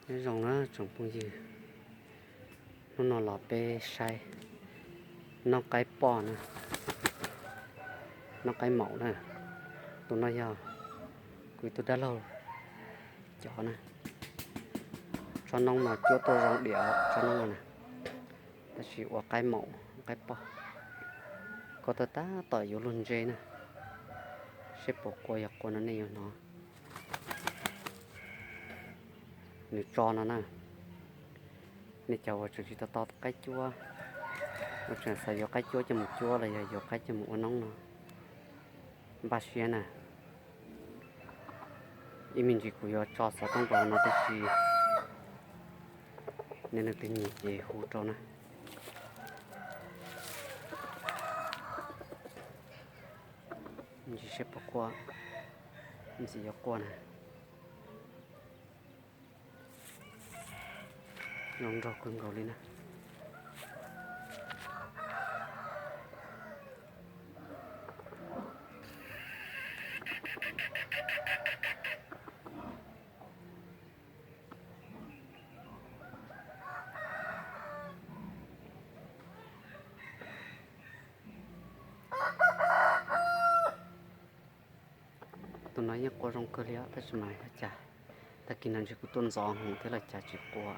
Nyob zoo na tsoom phooj ywg, hnub no los peb saib noob qaib poj na, noob qaib maum na. Tus no yog kuv tus dab laug cov na. Tsob noob no cuab tuaj zoo diam tsob noob no na, tab sis ua qaib maum qaib poj. Koj tau tab tom yuav luag ntse na, seb puas qua, yog qua no nej yuav hnov. Nws tso no na. Nej cov uas tseem tsis tau tau qaib cuab, uas tseem xav yuav qaib cuab coj mus cuab los yog yuav qaib coj mus ua noob no, npaj siab na. Ib me ntsis kuv yuav tso xov tooj rau no tab sis nej leej twg nyiam ces hu rau na. Ntsis seb puas qua, ntxim yuav qua na. Zoo nraug kawg nkaus li na. Tus no yeej qua zoo kawg li os, tab sis mas yog cas tag kis no ntshe kuv tuaj ntxov heev thiab los cas tsis qua.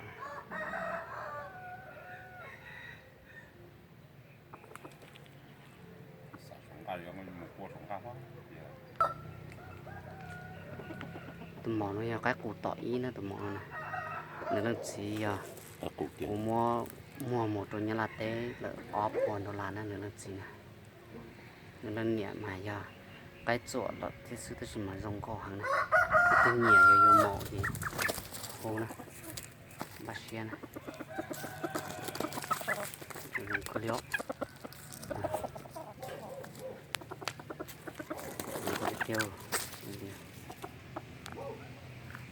Tus maum no yog qaib qus tom ib na, tus maum no na. Nws leej txiv yog kuv muab muag mus rau Nyab Laj teb lawm ob puas dollar na nws leej txiv na. Nws leej niam mas yog qaib txuam lawm thiab xwb tab sis mas zoo nkauj heev na. Leej twg nyiam yuav yuav maum ces hu na, npaj siab na. Zoo kawg li os.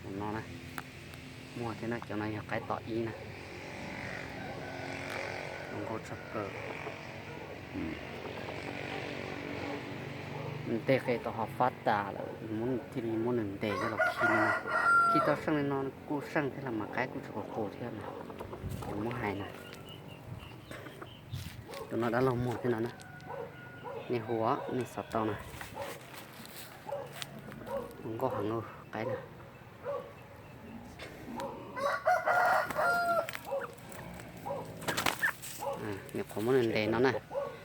Tus no na, muag thiab na, cov no yog qaib tom ib na. Zoo nkauj tshaj plaws. Nws tej qe tau ho fab tas lawm, thiaj li muab nws ntes coj los khi li no. Khi tau seej li no kuj seej thiab los mas qaib kuj tsis qus qus thiab na. Ces muab hais na. Tus no dab laug muag thiab no na. Nej hu, nej xav tau na. Zoo nkauj heev qaib na. Nyuam qhuav muab nws ntes no na,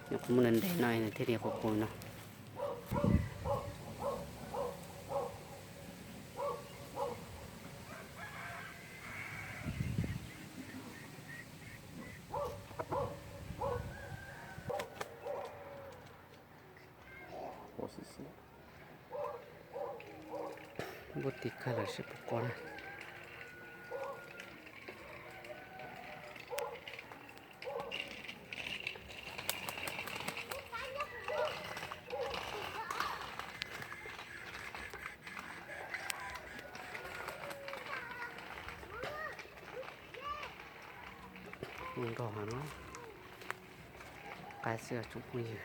nyuam qhuav muab nws ntes no nws thiaj li qus qus no. Npuaj tis kawg lawm seb puas qua na. Zoo nkauj heev no, qaib xwb tsoom phooj ywg.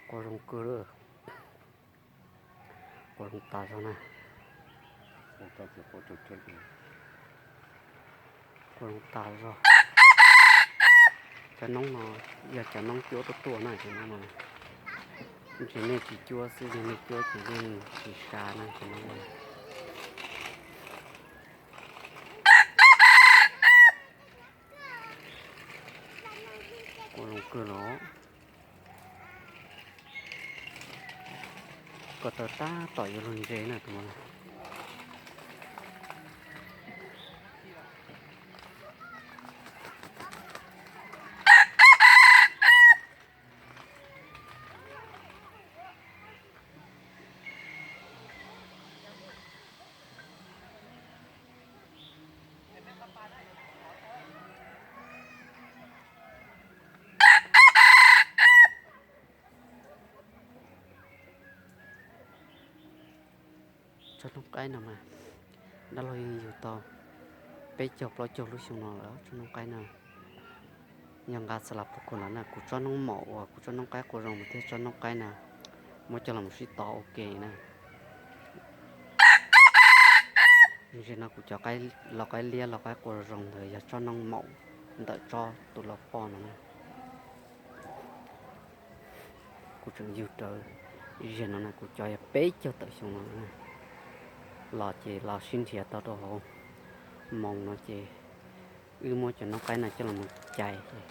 Qua zoo kawg lawm. Qua zoo tas zog na. Qua zoo tas zog. Cov noob no yog cov noob cuab tuaj tuaj na, cov noob no. Ntshe nej tsis cuab xwb, yog nej cuab ces yeej tsis sab na cov noob no. Qua zoo kawg los. Koj tau tab tom yuav luag ntse na tus no. Tsob noob qaib no mas dab laug yeej yug tau peb caug plaub caug lub xyoo no lawm. Tsob noob qaib no yog nqa xa las pus kos lawm na. Kuv tsob noob maum uas kuv tsob noob qaib qua zoo mus thiab tsob noob qaib no muab coj los sib tov ua ke na. Ze no kuv cov los qaib liab los qaib qua zoo ntawd yog tsob noob maum ntawm tsob tus los poj no na. Kuv tseem yug rawv ze no na, kuv cov yog peb caug tawm xyoo no na. Los ces los sib nrhiav tau rau hauv moos no ces wb muab cov noob qaib no coj los mus cais ces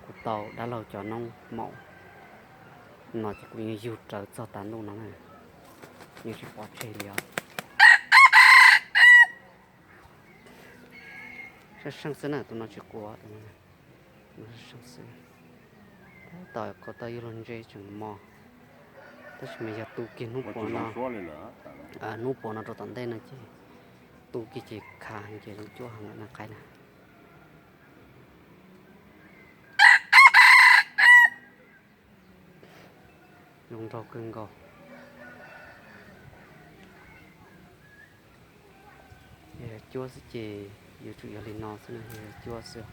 kuv tau dab laug cov noob maum no ces kuv yeej yug rawv txog tas ntuj no na, yeej tsis pov tseg li os. Sab seej xwb na, tus no tsis qua, tus no sab seej xwb. Tab tom kom tau yug los ntse tseem mos, tab sis mas yog tu kiag hnub puas no, hnub puas no rau tom ntej no ces tu kiag ces khav ces zoo cuab heev lawm na qaib na. Zoo nraug kawg nkaus. Yog cuab xwb ces yuav tsum yog li no xwb na, yog cuab xwb.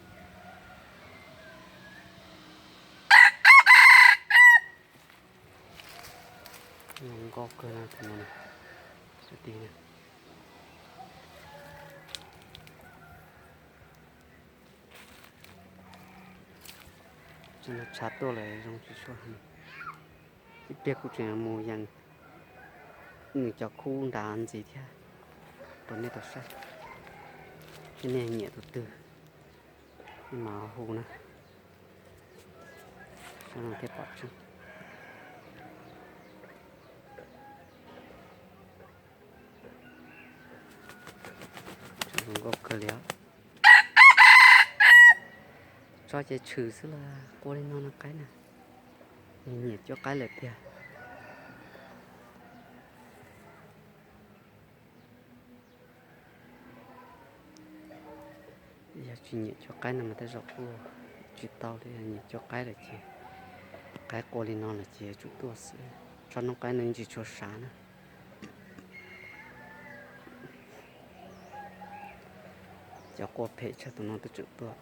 Zoo nkauj kawg no, tus no sawv tig na. Tsam no tshav tuaj lawm zoo tsis tshua heev. Ib pliag kuv tseem mus yees nws cov khub nrad ntxiv thiab rau nej tau saib, seb nej nyiam tus twg nej mam hu na. Sab no thiaj pom tseeb. Zoo nkauj kawg li os. Tsob ces tshwm xwb los qua li no no qaib na. Nyiam cuab qaib lawm tiag. Yog tsis nyiam cuab qaib no mas tej zaum kuj tsis tau li, nyiam cuab qaib lawm ces, qaib qua li no lawm ces yuav tsum tuaj xwb. Tsob noob qaib no yeej tsis tshua sav na. Cov qua phem tshaj tus no twb tseem tuaj.